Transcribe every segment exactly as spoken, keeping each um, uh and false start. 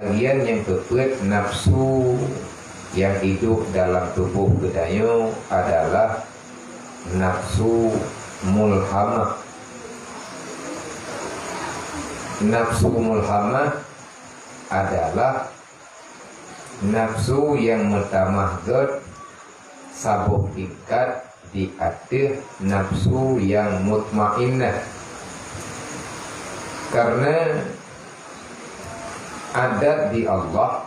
Bagian nyang keupeuet nafsu nyang idup dalam tuboh geutanyoe adalah nafsu mulhamah. Nafsu mulhamah adalah nafsu nyang meutamah gét saboh tingkat di ateueh nafsu nyang mutmainnah. Karena adat di Allah,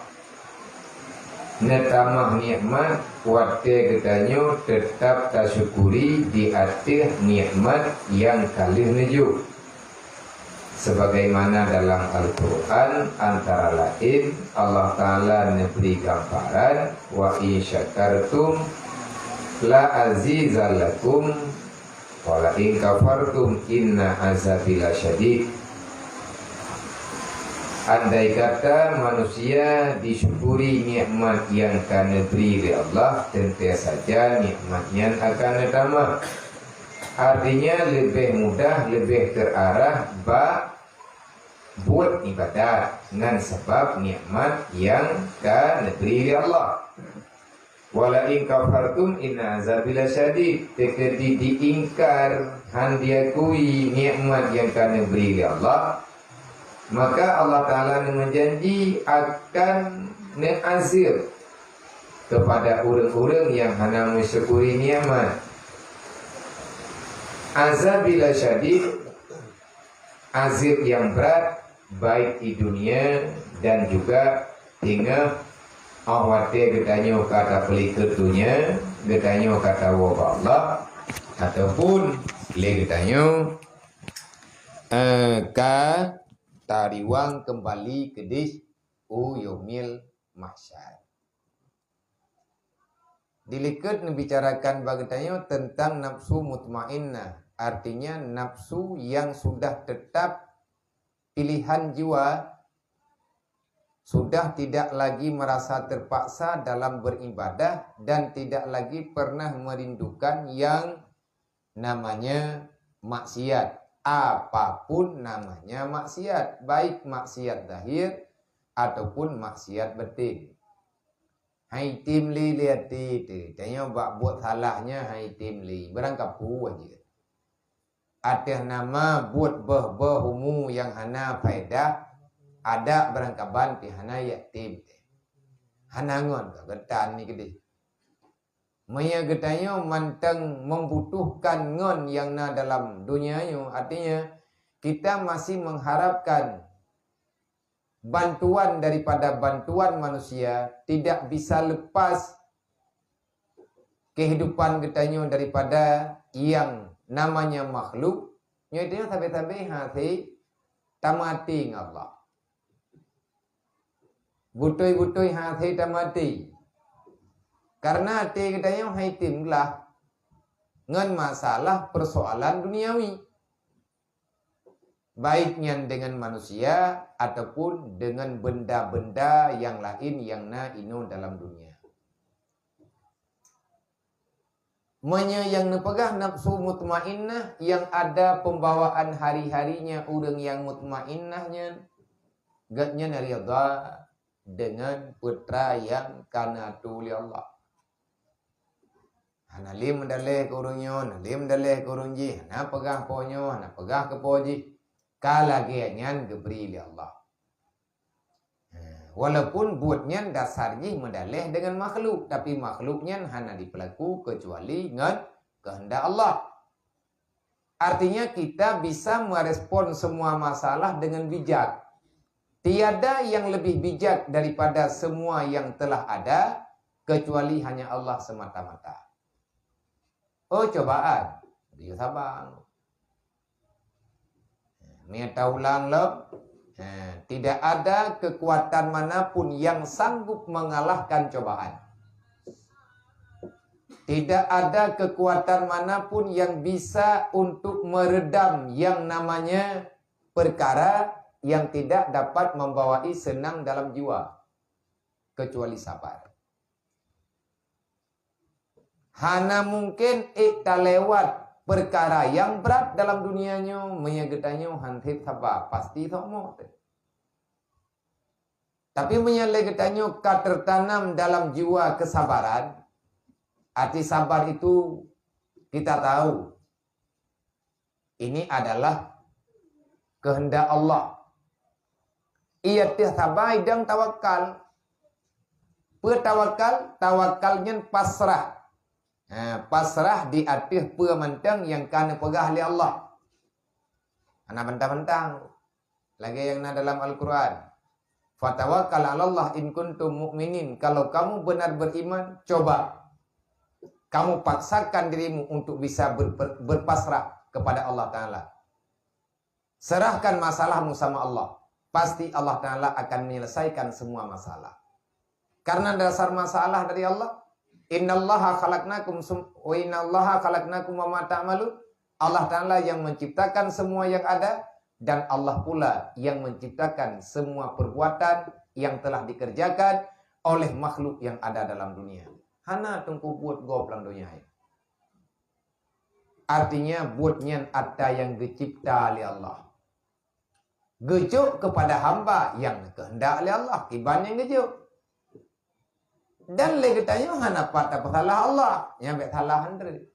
neutamah nikmat watée geutanyoe teutab tasyukuri di ateueh nikmat nyang ka lheueh neujok. Sebagaimana dalam Al-Quran, antara lain Allah Ta'ala neubri gambaran, "Wa in syakartum la azidannakum, wa la in kafartum inna azabi lasyadid." Andai kata manusia disyukuri nikmat nyang ka neubri lé Allah, teuntée saja nikmat nyan akan neutamah. Artinya, leubeh mudah, leubeh teuarah bak buet iébadat ngon sabab nikmat nyang ka neubri lé Allah. "Wa la in kafartum inna azabi lasyadid." Teukeudi diingkar, hán diakui nikmat nyang ka neubri lé Allah, maka Allah Ta'ala neumeujanji akan neuazeueb kepada ureuëng-ureuëng nyang hana meusyukuri nikmat. Azabi lasyadid, azeueb nyang brat, baik di dunia dan juga teungoh, óh watée geutanyoe ka tapeulikot donya, geutanyoe ka tawoe bak Allah, ataupun lé geutanyoe, eh, ka tariwang keumbali keudeh u Yaumil Mahsyar. Dilikot neubicarakan bak geutanyoe teuntang nafsu mutmainnah, artinya nafsu yang sudah tetap pilihan jiwa, sudah tidak lagi merasa terpaksa dalam beribadah dan tidak lagi pernah merindukan yang namanya maksiat. Apapun namanya maksiat, baik maksiat zahir ataupun maksiat batin. Hai tem lé, lé até teuh, tanyoe bak buet salah nyan hai tem lé, barangkapeue jeuet. Ateueh nama buet beuh-beuh umu nyang hana faedah, adak barangkaban pih hana jak tem teuh. Hana ngon ka geutan ni keudeh. Meunyoe geutanyoe mantong membutuhkan ngon nyang na dalam donya nyoe, artinya kita masih mengharapkan bantuan daripada bantuan manusia, tidak bisa lepas kehidupan geutanyoe daripada yang namanya makhluk, nyoe tanyoe sabe-sabe hase tamati ngon Allah. Beutôi-beutôi hase tamati. Karena até geutanyoe hai tem glah ngon masalah persoalan duniawi, baik nyan dengan manusia ataupun dengan benda-benda yang lain yang na inoe dalam dunia. Meunyoe nyang neupeugah nafsu mutmainnah nyang ada pembawaan hari-harinya ureuëng nyang mutmainnah nyan, gobnyan ridha dengan peue nyang ka neuatoe lé Allah. Hana lé meudaleh keu ureuëng nyoe, hana lé meudaleh keu ureuëng jih, hana peugah po nyoe, hana peugah keu po jih. Ka lagée nyan geubri lé Allah. Ha, walaupun buet nyan dasar jih meudaleh dengan makhluk, tapi makhluk nyan hana dipeulaku keucuali ngon keuheundak Allah. Artinya, kita bisa merespon semua masalah dengan bijak. Tiada yang lebih bijak daripada semua yang telah ada, kecuali hanya Allah semata-mata. Oh, cobaan, dia sabar. Meunyoe taulang lom, eh, tidak ada kekuatan manapun yang sanggup mengalahkan cobaan. Tidak ada kekuatan manapun yang bisa untuk meredam yang namanya perkara yang tidak dapat membawai senang dalam jiwa, kecuali sabar. Hana mungken ék talewat peukara nyang brat dalam dunia nyoe meunyoe geutanyoe han sép saba, pasti soe moh teuh. Tapi meunyoe lé geutanyoe ka tertanam dalam jiwa kesabaran, arti sabar itu kita tahu ini adalah kehendak Allah. Ia teuh sabai dan tawakal. Peue tawakal? Tawakal nyan pasrah. Ha, pasrah di ateueh peue mantong nyang ka neupeugah lé Allah. Hana bantang-bantang. Lagée nyang na dalam Al-Quran, "Fatawakkal 'alallah in kuntum mu'minin." Kalau kamu benar beriman, coba kamu paksakan dirimu untuk bisa ber-, ber-, berpasrah kepada Allah Ta'ala. Serahkan masalahmu sama Allah. Pasti Allah Ta'ala akan menyelesaikan semua masalah. Karena dasar masalah dari Allah, "Innallaha khalaqnakum sum-, wa innallaha khalaqnakum wa ma ta'malun." Allah Ta'ala yang menciptakan semua yang ada, dan Allah pula yang menciptakan semua perbuatan yang telah dikerjakan oleh makhluk yang ada dalam dunia. Hana teungku buet gob lam dunia. Artinya, buet nyan atra nyang geucipta lé Allah. Geujok kepada hamba nyang keuheundak lé Allah, kiban nyang geujok. Dan lé geutanyoe hana pat tapeusalah Allah, nyang bék salah han treuk.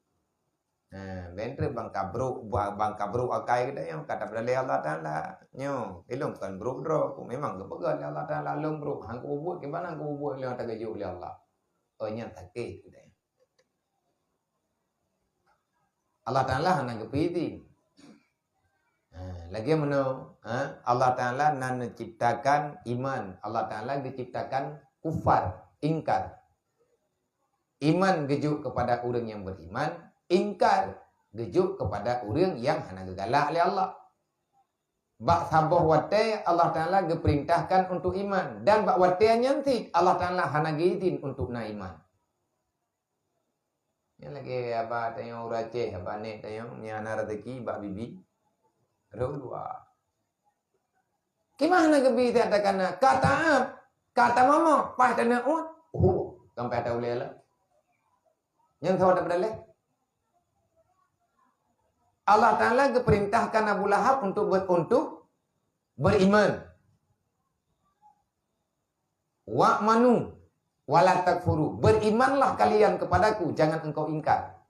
Ha, bék treuk bangka brok, ba-, bangka brok akai geutanyoe, ka tapeudalé Allah Ta'ala. Nyoe, ilong kon brok droe, memang geupeugah lé Allah Ta'ala lôn brok, han kubuet, kiban han kubuet lé nyang ka geujok lé Allah. Oh, nyan sakét geutanyoe. Allah Ta'ala hana geupeuidhin. Ha, lagée meunoe, ha, Allah Ta'ala na neuciptakan iman. Allah Ta'ala geuciptakan kufar, ingkar. Iman geujok kepada ureuëng nyang beriman, ingkar geujok kepada ureuëng nyang hana geugalak lé Allah. Bak saboh watée Allah Ta'ala geupeurintahkan untuk iman, dan bak watée nyan cit Allah Ta'ala hana geuidhin untuk na iman. Nyan lagée haba tanyoe ureuëng Aceh, haba nek tanyoe, meunyoe hana rezeki bak bibi, rhot luwa. Kiban hana geubi that takana, ka taab, ka tamamah, paih taneuk uet, huh, sampai ata ulée lah. Nyang sawa daripada leh. Allah Ta'ala geuperintahkan Abu Lahab untuk ber-, untuk beriman. "Wa'manu wa la takfuru." Berimanlah kalian kepadaku, jangan engkau ingkar.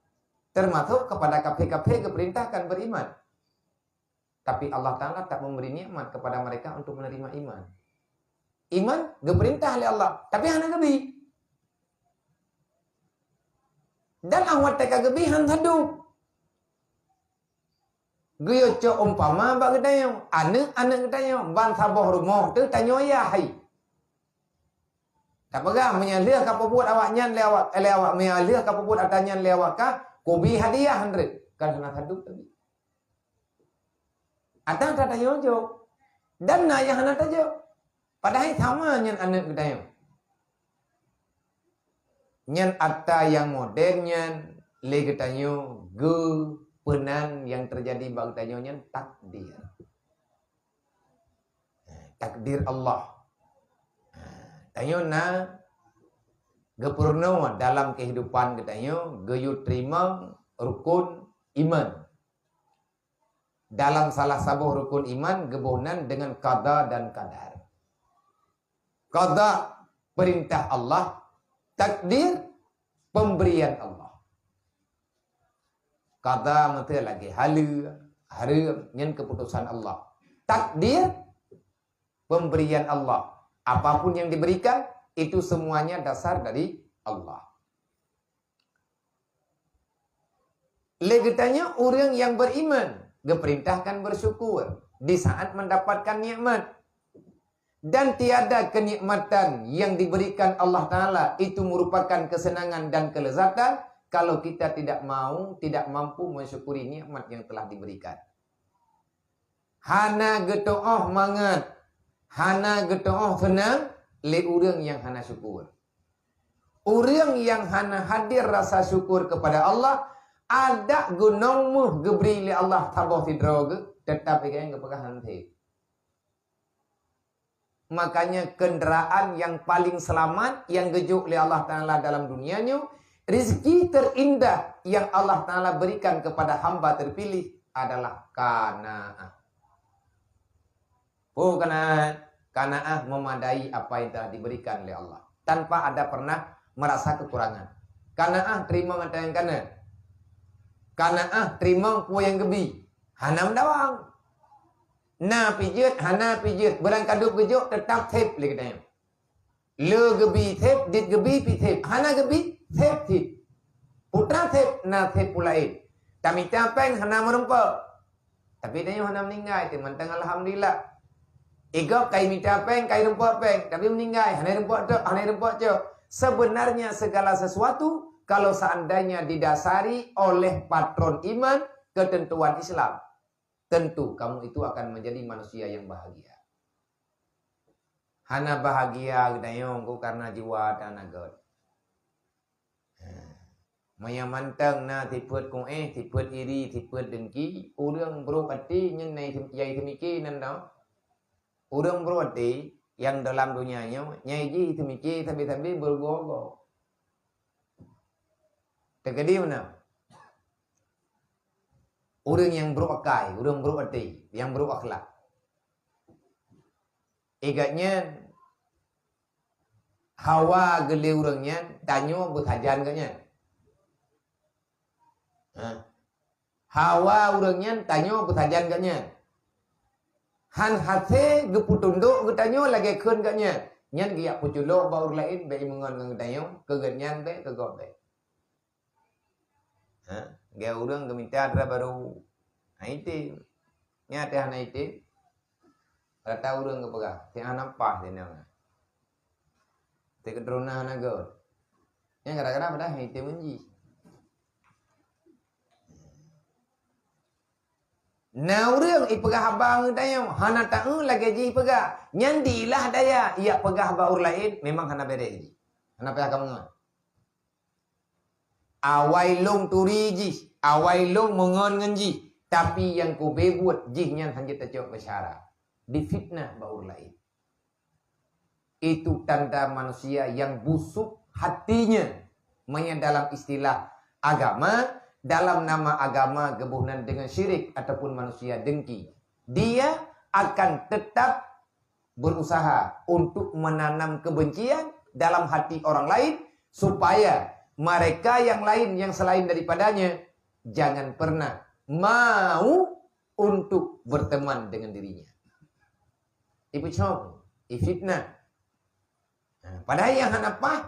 Termasuk kepada kafir-kafir geuperintahkan beriman. Tapi Allah Ta'ala tak memberi nikmat kepada mereka untuk menerima iman. Iman geuperintah lé Allah, tapi hana geubi. Dan awai teuka geubi han sadub. Geuyue cok umpama bak geutanyoe, aneuëk-aneuëk geutanyoe, ban saboh rumoh teuh tanyoe yah hai. Tapeugah meunyoe lheueh ka peubuet awak nyan lé awak, lé awak, meunyoe lheueh ka peubuet ata nyan lé awak ka, kubi hadiah han treuk. Kan hana sadub teubi. Ata ka tanyoe jok. Dan na nyang hana tajok. Padahai sama nyan aneuëk geutanyoe. Nyan ata nyang modern nyan lé geutanyoe geupeunan nyang teujadi bak geutanyoe nyan takdir. Takdir Allah. Tanyoe na geupeurunoe dalam kehidupan geutanyoe geuyue teurimong rukun iman. Dalam salah saboh rukun iman geuboh nan dengan qada dan qadar. Qada, perintah Allah, takdir, pemberian Allah. Qada meuteue lagée haleue, hareuem, nyan keputusan Allah. Takdir, pemberian Allah. Apapun yang diberikan, itu semuanya dasar dari Allah. Lé geutanyoe ureuëng nyang beriman geuperintahkan bersyukur di saat mendapatkan nikmat. Dan tiada kenikmatan yang diberikan Allah Ta'ala itu merupakan kesenangan dan kelezatan kalau kita tidak mau, tidak mampu mensyukuri nikmat yang telah diberikan. Hana geutuoh mangat, hana geutuoh seunang lé ureuëng nyang hana syukur. Ureuëng nyang hana hadir rasa syukur kepada Allah, adak gunong méuh geubri lé Allah saboh sidroe geuh, teutap geupeugah hana. Makanya kendaraan yang paling selamat yang geujok lé Allah Ta'ala dalam dunia nyoe, rezeki terindah yang Allah Ta'ala berikan kepada hamba terpilih adalah qanaah. Peue qanaah? Qanaah memadai apa yang telah diberikan oleh Allah, tanpa ada pernah merasa kekurangan. Qanaah, teurimong ata nyang kana. Qanaah, teurimong peue nyang geubi. Hana meudawang. Na pih jeuet, hana pih jeuet, barangkadup geujok, teutap sép lé geutanyoe. Le geubi sép, dit geubi pih sép. Hana geubi, sép cit. Putra sép, na sép peue laén. Tamita péng hana meurumpok. Tapi tanyoe hana meuninggai, teuma mantong alhamdulillah. Igob kai mita péng, kai rumpok péng, tapi meuninggai, hana rumpok tok, hana rumpok cok. Sebenarnya segala sesuatu kalau seandainya didasari oleh patron iman, ketentuan Islam, tentu kamu itu akan menjadi manusia yang bahagia. Hana bahagia geutanyoe ko karena jiwa dan agat. Meunyoe mantong na sifeuet kuéh, sifeuet iri, sifeuet dengki, ureuëng brok até nyan nyang jai seumike nan dong. Ureuëng brok até nyang dalam donya nyoe, nyai jih seumike sabe-sabe beurugoe-goe. Teukeudi meunan? Ureuëng nyang brok akai, ureuëng brok até, nyang brok akhlak. Igat nyan, hawa geulée ureuëng nyan, tanyoe beusajan geuh nyan. Ha. Hawa ureuëng nyan, tanyoe beusajan geuh nyan. Han hasé geupeutundok geutanyoe lagée kheun geuh nyan. Nyan geujak peuculok bak ureuëng laén, bék meungon ngon geutanyoe, keu geuh nyan bék, keu gob bék. Ha? Geu ureuëng geumita dara barô. Ha, item. Nyan teuh hana item. Rata ureuëng geupeugah, "Si hana paih si nang." Si keuturonan hana göt. Nyan kadang-kadang padahai item jih. Na ureuëng ipeugah haba ngon tanyoe, hana taeu lagée jih ipeugah. Nyan diilah daya, ijak peugah bak ureuëng laén, memang hana béreh jih. Hana payah kameungon. Awai lôn turi jih, awai lôn meungon ngon jih, tapi nyang kube buet jih nyan hana tacok beusyara. Difitnah bak ureuëng laén. Itu tanda manusia yang busuk hatinya. Meunyoe dalam istilah agama, dalam nama agama geuboh nan deungon syirik ataupun manusia dengki. Dia akan tetap berusaha untuk menanam kebencian dalam hati orang lain, supaya mereka yang lain yang selain daripadanya jangan pernah mau untuk berteman dengan dirinya. Ipeucong, ifitnah. Ha, padahai nyang hana paih,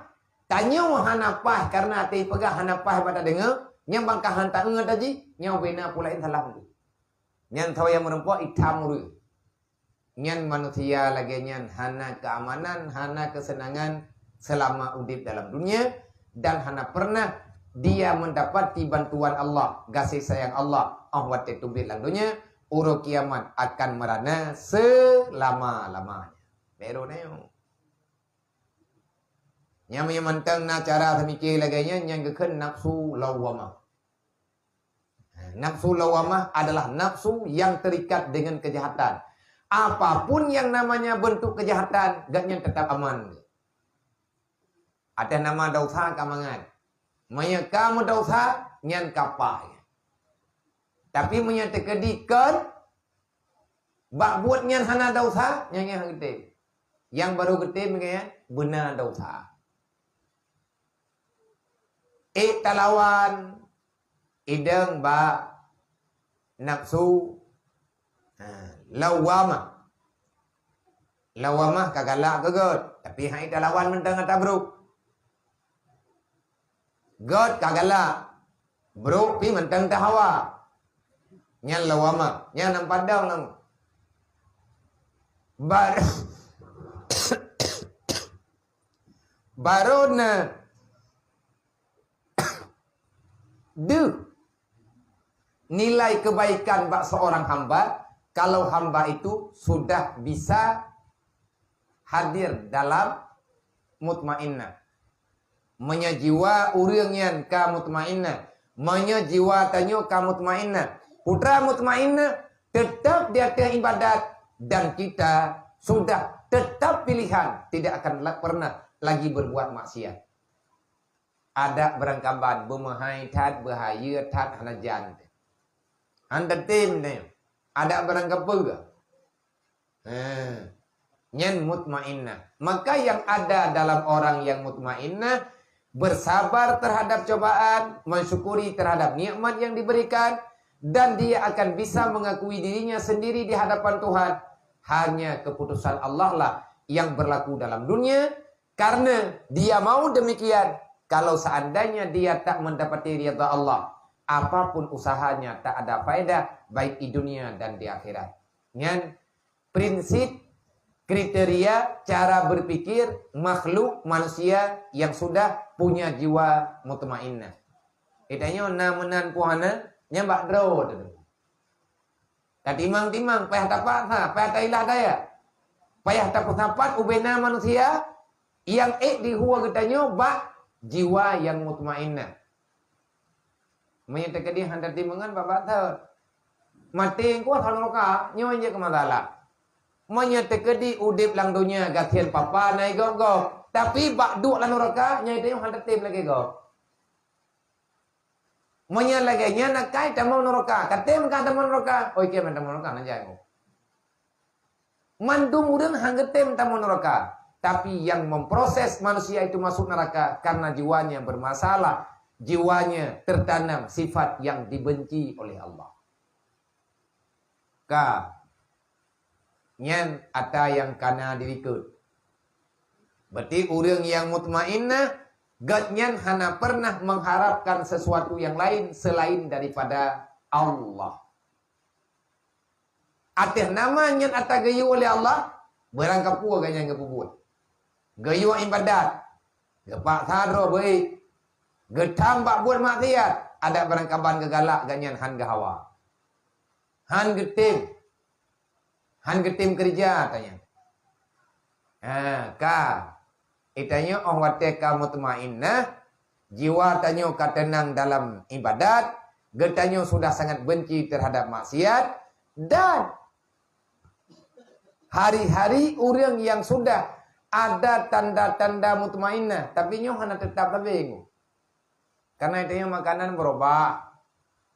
tanyoe hana paih karena até ipeugah hana paih bak tadeungoe, nyang bangka han taeu ata jih, nyoe bina pula laén salah tu. Nyan sawa nyang meurumpok itam ureuëng. Nyan manusia lagée nyan hana keamanan, hana kesenangan selama udeb dalam dunia, dan hana pernah dia mendapati bantuan Allah, gaséh sayang Allah, óh watée teubiet lam dunia, uroe kiamat akan merana selama-lamanya. Baru nyoe. Nyang meunyoe mantong na cara seumike lagée nyan, nyang geukheun nafsu lawwamah. Nafsu lawwamah adalah nafsu yang terikat dengan kejahatan. Apapun yang namanya bentuk kejahatan, gobnyan tetap aman. Atas nama dosa ka mangat. Meunyoe ka meudesya, nyan ka paih. Tapi meunyoe teukeudi kon, bak buet nyan hana desya, nyan nyang geutem. Nyang barô geutem nyan beuna desya. Ék talawan idong bak nafsu, ha, lawwamah. Lawwamah ka galak keu gét, tapi han ék talawan mantong ata brok. Gét ka galak, brok pih mantong tahawa. Nyan lawwamah, nyan nam padang nam. Bar-, barô na deuh nilai kebaikan bak seorang hamba, kalau hamba itu sudah bisa hadir dalam mutmainnah. Meunyoe jiwa ureuëng nyan ka mutmainnah, meunyoe jiwa tanyoe ka mutmainnah, putra mutmainnah, tetap di atas ibadat, dan kita sudah tetap pilihan tidak akan la-, pernah lagi berbuat maksiat. Adak beurangkaban, beumeuhai that, beuhayeue that, hana jan. Han tatem nyoe. Adak beurangkapeue. Ha. Nyan mutmainnah. Maka yang ada dalam orang yang mutmainnah, bersabar terhadap cobaan, mensyukuri terhadap nikmat yang diberikan, dan dia akan bisa mengakui dirinya sendiri di hadapan Tuhan. Hanya keputusan Allah lah yang berlaku dalam dunia, karena dia mau demikian. Kalau seandainya dia tak mendapati ridha Allah, apapun usahanya tak ada faedah, baik di dunia dan di akhirat. Nyan prinsip, kriteria, cara berpikir makhluk manusia yang sudah punya jiwa mutmainnah. Geutanyoe na meunan puhana, nyan bak droe teuh. Tatimang-timang, payah tapaksa, payah tailah daya. Payah tapeusapat ubena manusia nyang ék dihue geutanyoe bak jiwa nyang mutmainnah. Meunyoe teukeudi hana tatimangan bak-bak thot. Maté kuah hana raka, nyoe jeuet keu masalah. Meunyoe teukeudi udeb lam donya gasien papa na gob-gob, tapi bak duek lam nuraka, nyoe teuh hana tem lagée gob. Meunyoe lagée nyan akai tamong nuraka, katem ka tamong nuraka, oi kiamat tamong nuraka na jai. Mandum ureuëng hana geutem tamong nuraka, tapi yang memproses manusia itu masuk neraka karena jiwanya bermasalah, jiwanya tertanam sifat yang dibenci oleh Allah. Ka, nyan ata nyang kana dirikeut. Berarti ureuëng nyang mutmainnah, gobnyan hana pernah mengharapkan sesuatu yang lain selain daripada Allah. Ateueh nama nyan ata geuyue lé Allah, beurangkapeue gobnyan geupeubuet. Geuyue iébadat, geupaksa droe beuék, geutam bak buet maksiat, adak beurangkaban geugalak gobnyan hán geuhawa. Hán geutem. Hán geutem keureuja tanyan. Ha, ka. Geutanyoe óh watée ka mutmainnah, jiwa tanyoe ka teunang dalam iébadat, geutanyoe sudah sangat benci terhadap maksiat, dan hari-hari ureuëng nyang sudah ada tanda-tanda mutmainnah, tapi nyoe hana teutap sabe. Karena geutanyoe makanan beurubah,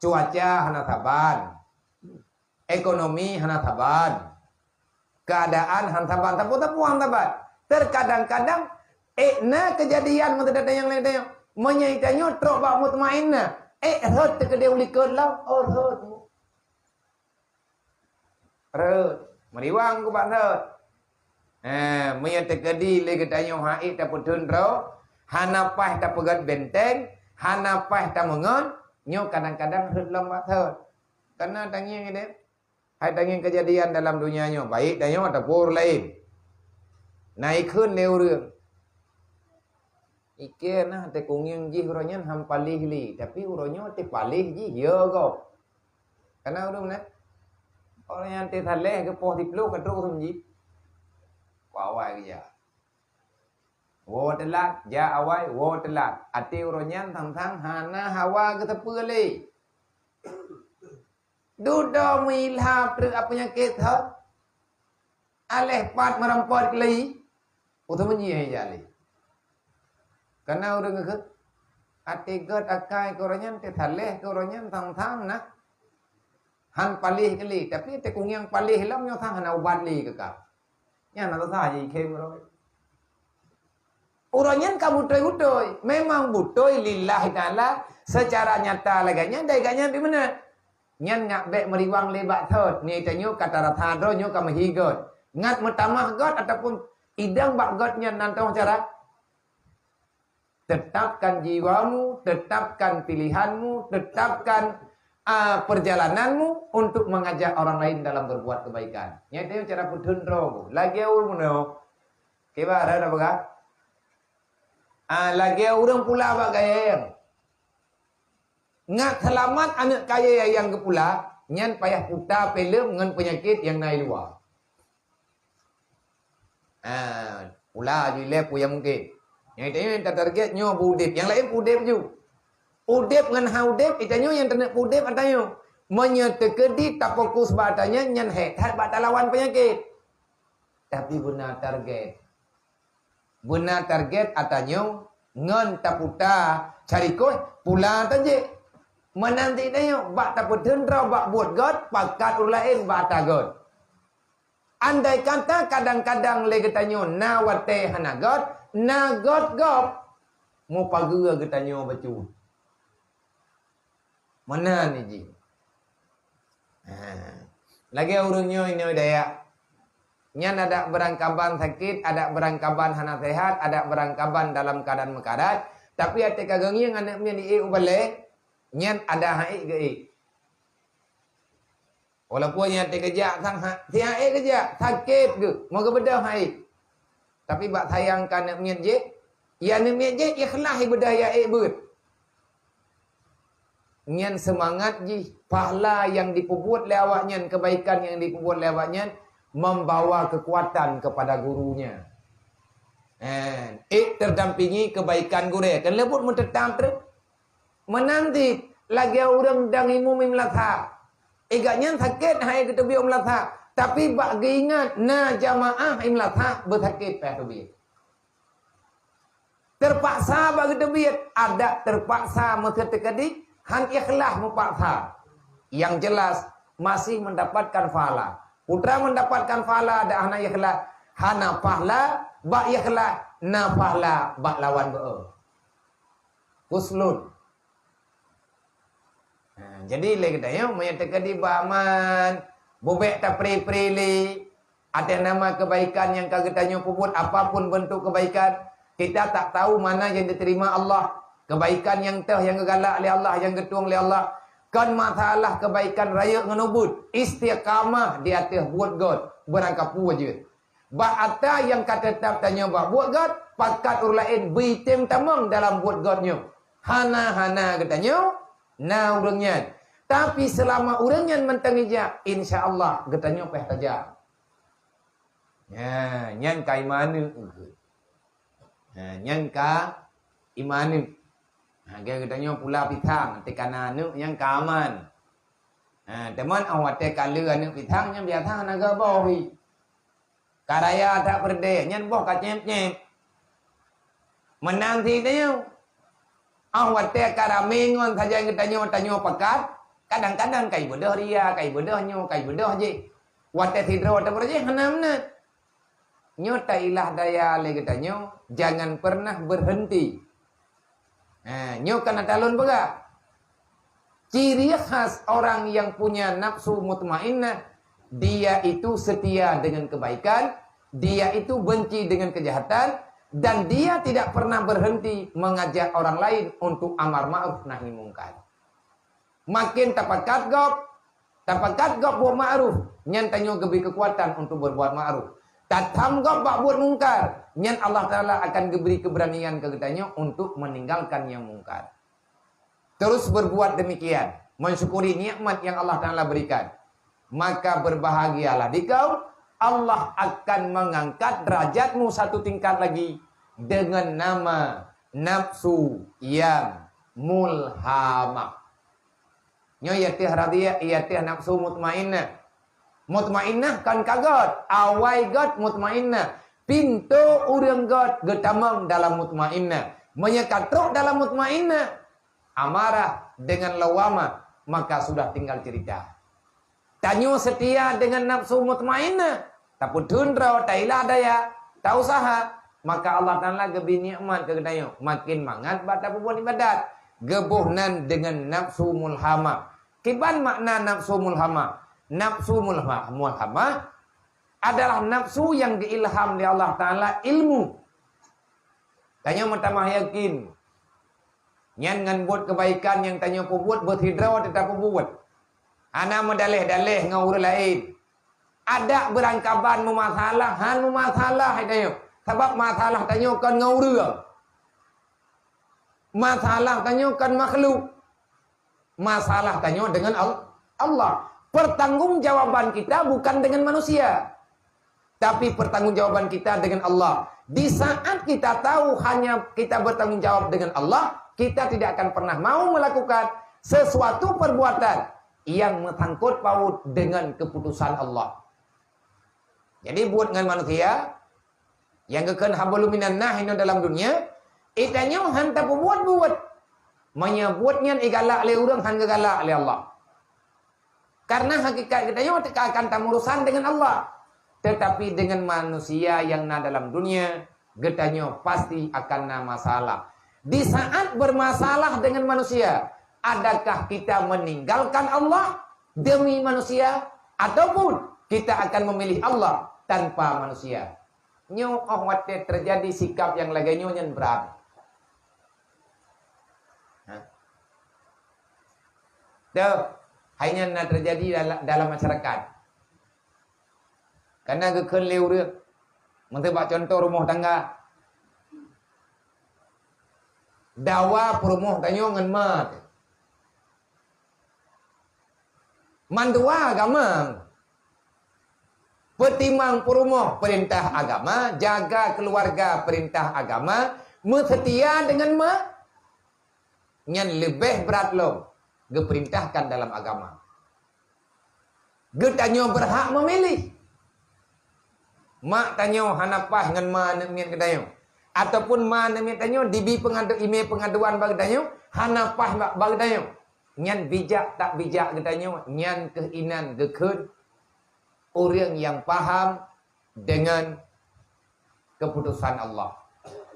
cuaca hana saban, ekonomi hana saban, keadaan hana saban, sapeue-sapeue hana saban. Terkadang-kadang, ék na keujadian meuteudeh nyang laén tanyoe. Meunyoe tanyoe trok bak mutmainnah, ék rhot teukeudeh u likot lom, oh rhot. Rhot, meuriwang keu bak rhot. Eh, meunyoe teukeudi lé geutanyoe hana ék tapeutheun droe, hana paih tapeugét benteng, hana paih tameungon, nyoe kadang-kadang rhot lom bak thot. Kana tangieng ideh. Hai tangieng keujadian dalam dunia nyoe, baik tanyoe ataupun ureuëng laén. Na ikheun lé ureuëng. Ikheun nah teukungieng jih uroe nyan han paléh lé, tapi uroe nyoe teupaléh jih, ya gob. Kana ureuëng na? Ureuëng nyang teuh saleh geupoh siplôh ka trok seumeujih. Awai geujak. Woe teulat, jak awai, woe teulat. Até uroe nyan sang-sang hana hawa geuteupeue lé. Dudoe meuilham treuk peunyakét hot. Aléh pat meurampot keulai. Uteumeunyie jak lé. Kana ureuëng geukheun, até gét akai keu uroe nyan, teuh saleh keu uroe nyan, sang-sang nah. Han paléh keu lé, tapi teukungieng paléh lom nyoe sang hana ubat lé keu ka. Nyan na susah jih khem uroe. Uroe nyan ka beutôi-beutôi, memang beutôi lillahi taala secara nyata lagée nyan dai gobnyan di meunan. Nyan ngat bék meuriwang lé bak thot, nyoe tanyoe ka tarasa droe nyoe ka meuhi gét. Ngat meutamah gét ataupun idong bak gét nyan nan tong cara. Tetapkan jiwamu, tetapkan pilihanmu, tetapkan, ah, perjalananmu untuk mengajak orang lain dalam berbuat kebaikan. Nyan tanyoe cara peutheun droe. Lagée ureuëng nyoe. Kiban, ada peugah? Ah, lagée ureuëng pula bak gayeng. Ngat seulamat aneuëk kayée nyang geupula, nyan payah puta péleum ngon peunyakét nyang na i luwa. Ah, pula ju ilée peue nyang mungken. Nyang tanyoe nyang tatarget nyoe beu udeb, nyang laén peuudeb ju. Udeb ngon hana udeb, tanyoe nyang taneuk peuudeb ata nyoe. Meunyoe teukeudi tafokus bak ata nyan, nyan hék that bak talawan peunyakét. Tapi beuna target. Beuna target ata nyoe ngon taputa carikoh pula tajek. Meunan cit tanyoe bak tapeutheun droe bak buet gét, pakat ureuëng laén bak ata gét. Andai kata kadang-kadang lé geutanyoe na watée hana gét, na gét gob, mupageue geutanyoe bacut. Meunan jih. Ha. Lagée ureuëng nyoe inoe daya. Nyan adak beurangkaban sakét, adak beurangkaban hana sehat, adak beurangkaban dalam keuadaan meukarat, tapi até ka geungieng aneuk miet di ék u balée, nyan ada hai ék geuék. Walaupun nyan teukeujak sang ha-, si hai ék keujak, sakét geuh, meugeubeudoh hai ék. Tapi bak sayang ka aneuk miet jih, ya aneuk miet jih ikhlas ibeudôh ya ék beuet. Nyan seumangat jih, pahala nyang jipeubuet lé awaknyan, keubaikan nyang jipeubuet lé awaknyan, membawa keukuatan keupada gurunya. Eh, ék teudampingi keubaikan gurée, kan leubut meuteutap treuk. Meunan cit lagée ureuëng dang imum i meulasah. Igat nyan sakét hai geuteubiet u meulasah, tapi bak geuingat na jamaah i meulasah beusakét payah teubiet. Teupaksa bak geuteubiet, adak teupaksa meuseuti keudeh, han ikhlas meupaksa. Yang jelas, masih mendapatkan pahala. Putra mendapatkan pahala adak hana ikhlas, hana pahala bak ikhlas, na pahala bak lawan beuo. Fuslun. Ha, jadi lé geutanyoe meunyoe teukeudi bak aman, bubek tapri-pri lé, atas nama kebaikan nyang ka geutanyoe peubuet, apapun bentuk kebaikan, kita tak tahu mana yang diterima Allah. Kebaikan nyang teuh nyang geugalak lé Allah, nyang geutueng lé Allah. Kon masalah kebaikan rayeuk ngon ubeut, istiqamah di ateueh buet gét, beurangkapeue jeuet. Bak ata nyang ka teutap tanyoe bak buet gét, pakat ureuëng laén beuitem tamong dalam buet gét nyoe. Hana-hana geutanyoe na ureuëng nyan. Tapi seulama ureuëng nyan mantong ijak, insya Allah geutanyoe payah tajak. Nya, nyan ka iman aneuk. Nya, nyan ka iman aneuk. Ha, geutanyoe pula pisang, teuka na aneuk nyan ka aman. Ha, teuma 'oh watée ka le aneuk pisang nyan biasa hana geuboh. Ka raya that peureudée, nyan boh ka céb-céb. Meunan cit tanyoe. 'Oh watée ka ramé ngon sajan geutanyoe, tanyoe pakat, kadang-kadang ka ibeudôh ria, ka ibeudôh nyoe, ka ibeudôh jih. Watée sidroe tapeureujih hana meunan. Nyoe tailah daya lé geutanyoe, jangan pernah berhenti. Ha, nyoe kana talon peugah. Ciri khas orang yang punya nafsu mutmainnah, dia itu setia dengan kebaikan, dia itu benci dengan kejahatan, dan dia tidak pernah berhenti mengajak orang lain untuk amar ma'ruf nahi mungkar. Makin tapakat gob, tapakat gob buet ma'ruf, nyan tanyoe geubri keukuatan untuk berbuat ma'ruf. Tatham gob bak buet mungkar, nyan Allah Taala akan geubri keubeuranian keu geutanyoe untuk meninggalkan nyang mungkar. Terus berbuat demikian, mensyukuri nikmat yang Allah Taala berikan. Maka berbahagialah dikau, Allah akan mengangkat derajatmu satu tingkat lagi dengan nama nafsu yang mulhamah. Nyoe iateueh radhiyah, iateueh nafsu mutmainnah. Mutmainnah kan ka gét, awai gét mutmainnah. Pintoe ureuëng gét geutamong dalam mutmainnah. Meunyoe ka trok dalam mutmainnah, amarah dengan lawamah, maka sudah tinggal cerita. Tanyoe seutia deungon nafsu mutmainnah, tapeutheun droe, tailah daya, tausaha, maka Allah Taala geubri nikmat keu geutanyoe, makin mangat bak tapeubuet ibadat. Geuboh nan deungon nafsu mulhamah. Kiban makna nafsu mulhamah? Nafsu mulhamah, mulhamah adalah nafsu yang diilham lé Allah Taala ilmu. Tanyoe meutamah yakin, nyan ngon buet keubaikan nyang tanyoe peubuet beusidroe teutap peubuet. Hana meudaleh-daleh ngon ureuëng laén. Adak beurangkaban meumasalah, han meumasalah tanyoe. Sabab masalah tanyoe kon ngon ureuëng. Masalah tanyoe kon makhluk. Masalah tanyoe deungon Al-, Allah. Pertanggungjawaban kita bukan dengan manusia, tapi pertanggungjawaban kita dengan Allah. Di saat kita tahu hanya kita bertanggung jawab dengan Allah, kita tidak akan pernah mau melakukan sesuatu perbuatan yang meusangkut paut dengan keputusan Allah. Jadi, buet ngon manusia, nyang geukheun hablum minan nas inoe dalam dunia, geutanyoe han tapeubuet buet. Meunyoe buet nyan igalak lé ureuëng, han geugalak lé Allah. Karena hakikat geutanyoe teuka akan tamurusan dengan Allah. Tetapi dengan manusia yang na dalam dunia, geutanyoe pasti akan na masalah. Di saat bermasalah dengan manusia, adakah kita meninggalkan Allah demi manusia, ataupun kita akan memilih Allah tanpa manusia? Nyoe óh watée teujadi sikab nyang lagée nyoe nyan brat. Ha. Teuh, hai nyan na teujadi dala-, dalam masyarakat. Kana geukheun lé ureuëng. Meuseu bak cuntoh rumoh tangga. Dawa peurumoh tanyoe ngon ma. Mandua agama. Peutimang peurumoh peurintah agama, jaga keuluwarga peurintah agama, meuseutia deungon ma, nyan leubeh brat lom geupeurintahkan dalam agama. Geutanyoe beurhak meumiléh. Mak tanyoe hana paih ngon ma aneuk miet geutanyoe, ataupun ma aneuk miet tanyoe dibi peungadu-, imé peungaduan bak geutanyoe, hana paih bak, bak geutanyoe. Nyan bijak tak bijak geutanyoe, nyan keuh inan geukheun ureuëng nyang paham dengan keputusan Allah.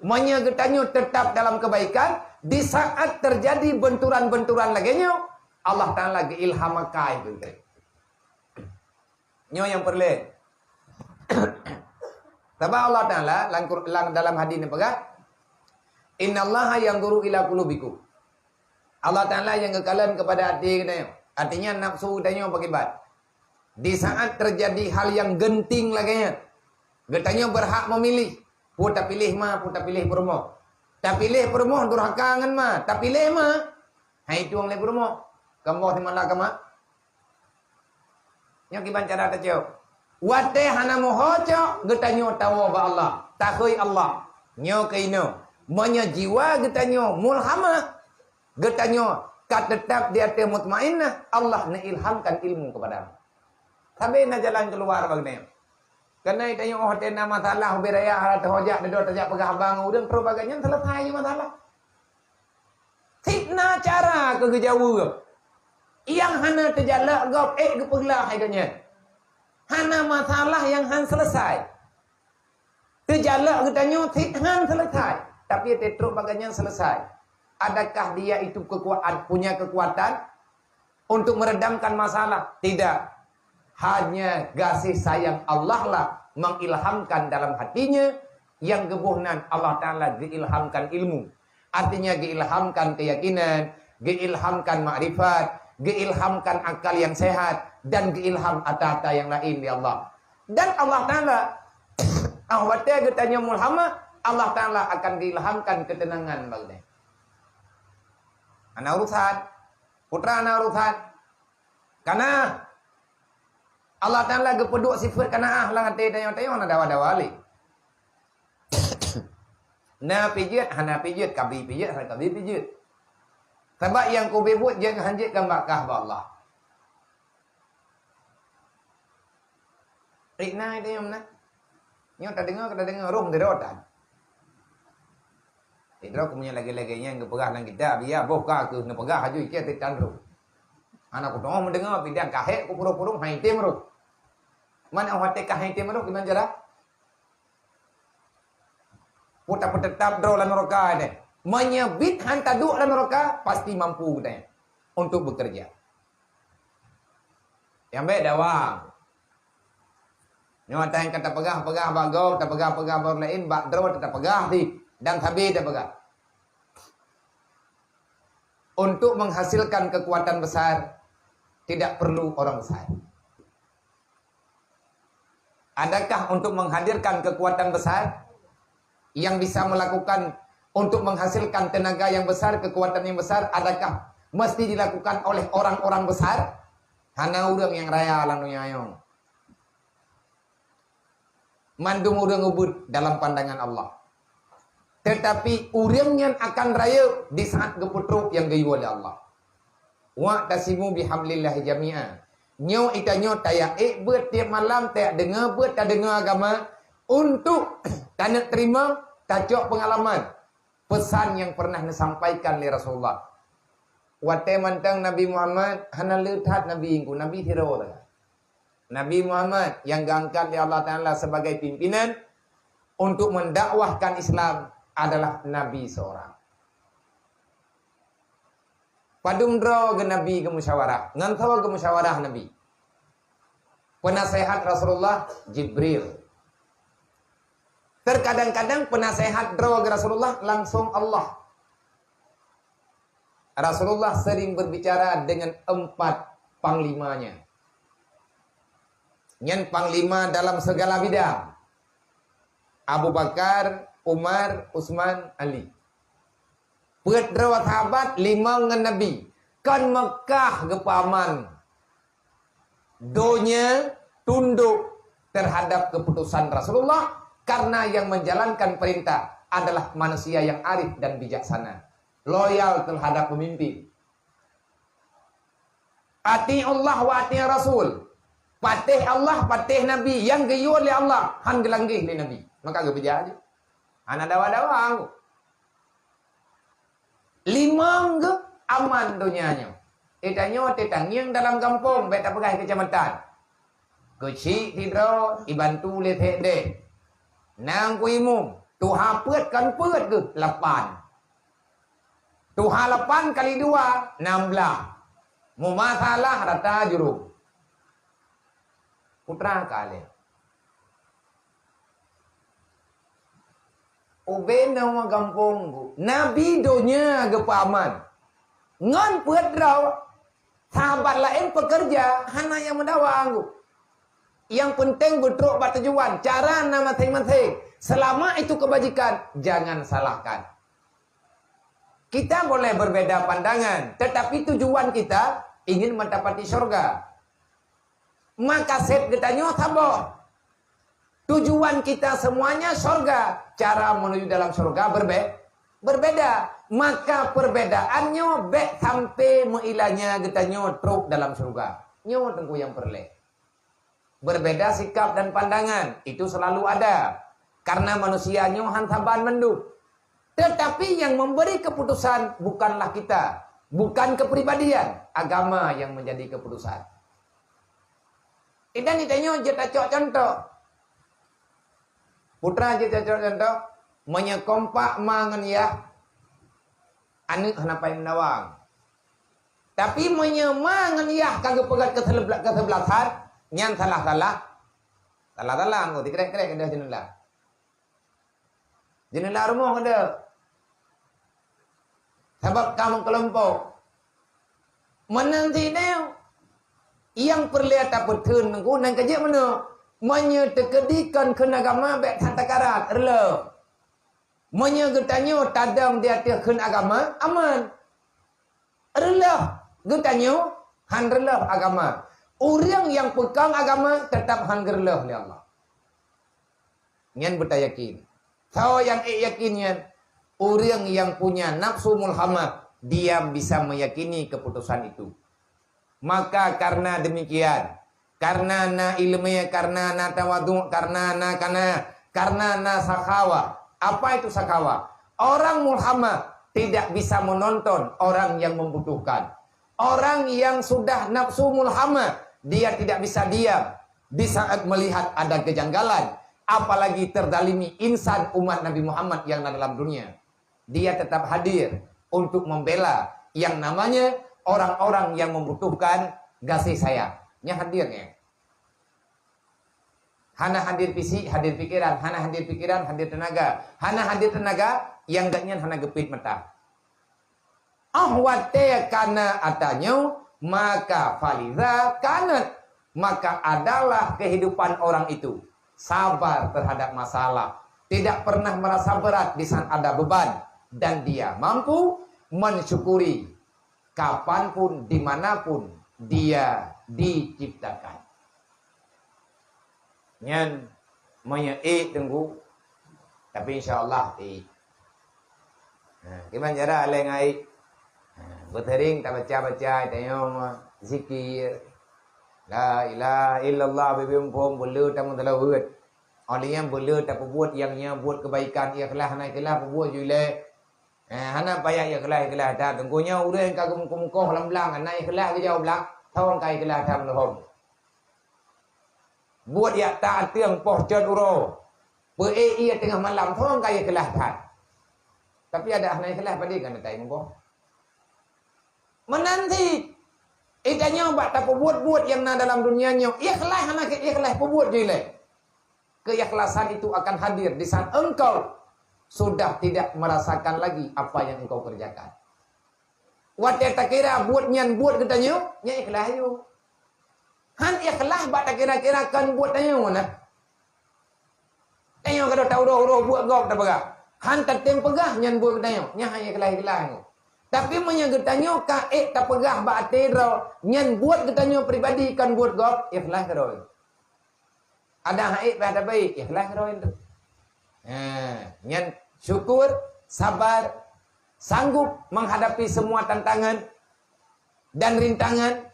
Meunyoe geutanyoe tetap dalam kebaikan, di saat terjadi benturan-benturan lagée nyoe, Allah Taala geuilham akai geutanyoe. Nyoe nyang peureulée. Sabab Allah Taala lam Qur-, lam, dalam hadis neupeugah, "Innallaha yanzuru ila qulubikum." Allah Taala nyang geukalon kepada até geutanyoe. Artinya nafsu geutanyoe bagaimana? Di saat terjadi hal nyang genting lagée nyan, geutanyoe beurhak meumiléh, peue tapiléh ma, peue tapiléh peurumoh. Tapiléh peurumoh durhaka ngon ma, tapiléh ma, hai tueng lé peurumoh. Kamoe simala kama. Nyoe kiban cara tacok. Watée hana meuho cok, geutanyoe tawoe bak Allah, takheun Allah. Nyoe keuh inoe, meunyoe jiwa geutanyoe mulhamah, geutanyoe ka teutap di ateueh mutmainnah, Allah neuilhamkan ilmu keupada. Sabe na jalan keuluar bak geutanyoe. Keuneuk tanyoe óh watée na masalah ubé raya hana teuhojak, deungon tajak peugah haba ngon ureuëng, trok bak geutanyoe nyan seuleusoe masalah. Cit na cara keu geujaweueb. Nyang hana teujalak gob ék geupeuglah hai geuh nyan. Hana masalah nyang han seuleusai. Teujalak geutanyoe cit han seuleusai, tapi teutrok bak geuh nyan seuleusai. Adakah dia itu kekuat, punya kekuatan untuk meredamkan masalah? Tidak. Hanya kasih sayang Allah lah mengilhamkan dalam hatinya, nyang geuboh nan Allah Taala geuilhamkan ilmu. Artinya geuilhamkan keyakinan, geuilhamkan makrifat, geuilhamkan akal yang sehat, dan geuilham ata-ata yang lain lé Allah. Dan Allah Taala, ah, watée geutanyoe mulhamah, Allah Taala akan geuilhamkan keuteunangan bak geutanyoe. Hana urusan, putra hana urusan. Kana Allah Taala geupeuduek sifat kanaah lam até tanyoe, tanyoe hana dawa-dawa lé. Na pijeut, hana pijeut, kabi pijeut, hana kabi pijeut. Sabab nyang kubri buet jeuet hanjeuet gamba kah bak Allah. Rik na itu nyang meunan. Nyoe tadeungoe, ka tadeungoe, roh meuteurota. Sidroe keumeunyoe lagée-lagée nyang geupeugah lam kitab, ya boh ka keuh neupeugah aju iké teutan roh. Hana kutoh meudeungoe, pidang kahek kupurong-purong hai tem roh. Man awak teh kahek tem roh gimana cara? Puta peutetap droe lam neraka deh. Meunyoe bit han taduek lam neraka, pasti mampu geutanyoe untuk bekerja. Nyang bék dawang. Nyoe ata nyang ka tapeugah-peugah bak gob, tapeugah-peugah bak laén, bak droe tapeugah dih dan sabe tapeugah. Untuk menghasilkan kekuatan besar, tidak perlu orang besar. Adakah untuk menghadirkan kekuatan besar yang bisa melakukan, untuk menghasilkan tenaga yang besar, kekuatan yang besar, adakah mesti dilakukan oleh orang-orang besar? Hana ureuëng nyang raya lam donya nyoe. Mandum ureuëng ubit dalam pandangan Allah. Tetapi ureuëng nyan akan rayeuk di saat geupeutrok nyang geuyue lé Allah. "Wa'tasimu bihablillahi jami'a." Nyoe ita nyoe tayak ék beuet tiep malam, tayak deungoe beuet, tadeungoe agama untuk taneuk teurimong, tacok peungalaman pesan nyang pernah neusampaikan lé Rasulullah. Watée mantong Nabi Muhammad hana le that Nabi, engku Nabi sidroe sagai. Nabi Muhammad yang diangkat oleh Allah Taala sebagai pimpinan untuk mendakwahkan Islam adalah nabi seorang. Padum droe geunabi geumusyawarah, ngon soe geumusyawarah Nabi? Penasehat Rasulullah, Jibril. Terkadang-kadang penasehat droe geuh Rasulullah langsung Allah. Rasulullah sering berbicara dengan empat panglimanya. Nyan panglima dalam segala bidang. Abu Bakar, Umar, Utsman, Ali. Peuet droe sahabat, limong ngon Nabi. Kon Meukah geupeuaman. Donya tunduk terhadap keputusan Rasulullah karena yang menjalankan perintah adalah manusia yang arif dan bijaksana, loyal terhadap pemimpin. Ati'ullah wa ati'ir Rasul. Patéh Allah, patéh Nabi, nyang geuyue lé Allah, han geulanggeh lé Nabi. Maka geupeujak jih. Hana dawa-dawa. Limong geuh aman donya nyoe. Eh, tanyoe teutangieng dalam gampông, bèk tapeugah keucamatan. Keuchik sidroe, ibantu lé sekdes. Nang ku imum, tuha peuet kon peuet geuh, lapan. Tuha lapan kali dua, nam blah. Mumasalah rata jurông. Putra ka lhèe. Ubé nama gampông ku. Nabi donya geupeuaman. Ngon peuet droe, sahabat laén pekerja, hana nyang meudawa ku. Yang penting beutrok bak tujuan, cara na maséng-maséng. Selama itu kebajikan, jangan salahkan. Kita boleh berbeda pandangan, tetapi tujuan kita ingin mendapati syurga. Maka sép geutanyoe saboh. Tujuan kita semuanya syurga. Cara menuju dalam syurga berbe-, berbeda. Maka perbedaan nyoe bèk sampai meuilanya geutanyoe trok dalam syurga. Nyoe teungku nyang peureulèe. Berbeda sikap dan pandangan, itu selalu ada. Karena manusia nyoe han saban mandum. Tetapi yang memberi keputusan bukanlah kita, bukan kepribadian, agama yang menjadi keputusan. Idan tanyoe jeuet tacok contoh. Putra jeuet tacok contoh, meunyoe kompak ma ngon yah, aneuk hana payah meudawang. Tapi meunyoe ma ngon yah ka geupeugét keuseubla-, keuseubeulasan, nyan salah-salah. Salah-salah, engko tikrek-krek keudah jeuneula. Jeuneula rumoh keudah. Sabab ka meukeulumpok. Meunan sidéh, nyang peureulèe tapeutheun ngon nan ka jeuet meunoe. Meunyoe teukeudi kon kheun agama bèk that takarat, reuloh. Meunyoe geutanyoe tadong di ateueh kheun agama, aman. Reuloh geutanyoe, han reuloh agama. Ureueng nyang peukong agama teutap han geureuloh lé Allah. Nyan beutayakin. Soe nyang ék yakin nyan? Ureueng nyang punya nafsu mulhamah, dia bisa meyakini keputusan itu. Maka karena demikian, karena na ileumèe, karena na tawadhu, karena na kana, karena na sakhawa. Apa itu sakhawa? Orang mulhamah tidak bisa menonton orang yang membutuhkan. Orang yang sudah nafsu mulhamah, dia tidak bisa diam di saat melihat ada kejanggalan, apalagi terzalimi insan umat Nabi Muhammad yang ada dalam dunia. Dia tetap hadir untuk membela yang namanya orang-orang yang membutuhkan kasih sayang. Nyan hadir nyan. Hana hadir fisik, hadir pikiran. Hana hadir pikiran, hadir tenaga. Hana hadir tenaga, nyang gobnyan hana geupiet mata. Óh watèe kana atra nyoe, maka faliza kanat, maka adalah kehidupan orang itu sabar terhadap masalah, tidak pernah merasa berat di saat ada beban, dan dia mampu mensyukuri kapanpun, dimanapun dia diciptakan. Nyan meunyoe ék teungku, tapi insya Allah ék. Ha, kiban cara lé ngon ék. Ha, beuseuring tabaca-baca, tanyoe zikir. La ilaha illallah, bibim phom, beuleu tameuseulaweuet. Óh lheueh nyan beuleu tapeubuet nyang nyoe buet keubaikan, ikhlas hana ikhlas peubuet ju ilèe. Eh, hana payah ikhlas-ikhlas that. Teungku nyoe ureueng ka geumukoh-mukoh lam blang, hana ikhlas geujaweueb blang, thon ka ikhlas that lom. Buet jak ta ateueng poh cot uroe. Peu-ék ié teungoh malam, phon ka ikhlas that. Tapi adak hana ikhlas, padé ka neutai muboh. Meunan cit, geutanyoe bak tapeubuet-buet nyang na dalam dunia nyoe, ikhlas hana keu ikhlas, peubuet jih lé. Keikhlasan itu akan hadir di saat engkau sudah tidak merasakan lagi apa yang engkau kerjakan. Watée takira buet nyan buet geutanyoe, nyan ikhlas ayue. Han ikhlas bak takira-kira kon buet tanyoe na. Tanyoe ka droe ta uroe-uroe buet gob tapeugah. Han tatem peugah nyan buet geutanyoe, nyan han ikhlas-ikhlas nyoe. Tapi meunyoe geutanyoe ka ék tapeugah bak até droe, nyan buet geutanyoe pribadi kon buet gob, ikhlas keudroe. Adak han ék bah tabaik, ikhlas keudroe. Ha, nyan syukur, sabar, sanggup menghadapi semua tantangan dan rintangan.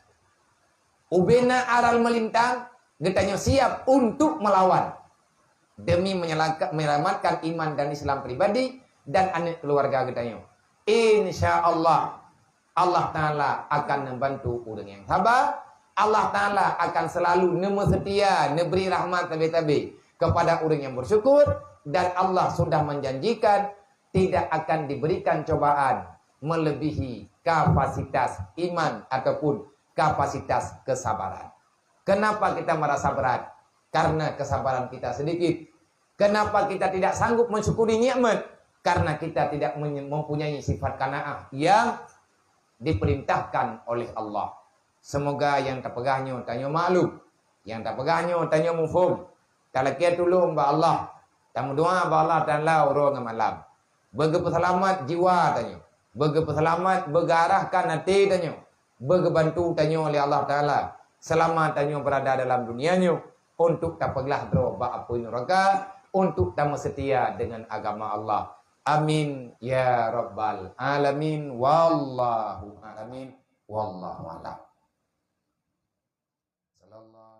Ubena aral melintang, geutanyoe siap untuk melawan demi menyelaka-, menyelamatkan iman dan Islam pribadi dan aneuk keluarga geutanyoe. Insya Allah, Allah Taala akan membantu ureuëng yang sabar. Allah Taala akan selalu neumeusetia, neubri rahmat sabe-sabe kepada ureuëng yang bersyukur, dan Allah sudah menjanjikan tidak akan diberikan cobaan melebihi kapasitas iman ataupun kapasitas kesabaran. Kenapa kita merasa berat? Karena kesabaran kita sedikit. Kenapa kita tidak sanggup mensyukuri nikmat? Karena kita tidak menye-, mempunyai sifat qanaah yang diperintahkan oleh Allah. Semoga nyang tapeugah nyoe tanyoe maklum, nyang tapeugah nyoe tanyoe muphom. Talakée tulông bak Allah, tameudoa bak Allah Taala uroe ngon malam. Beugeupeuseulamat jiwa tanyoe, beugeupeuseulamat, beugeurahkan até tanyoe, beugebantu tanyoe lé Allah Taala selama tanyoe beurada dalam dunia nyoe untuk tapeuglah droe bak apui nuraka, untuk tameuseutia deungon agama Allah. Amin ya rabbal alamin. Wallahu alamin. Wallahu a'lam. Sallallahu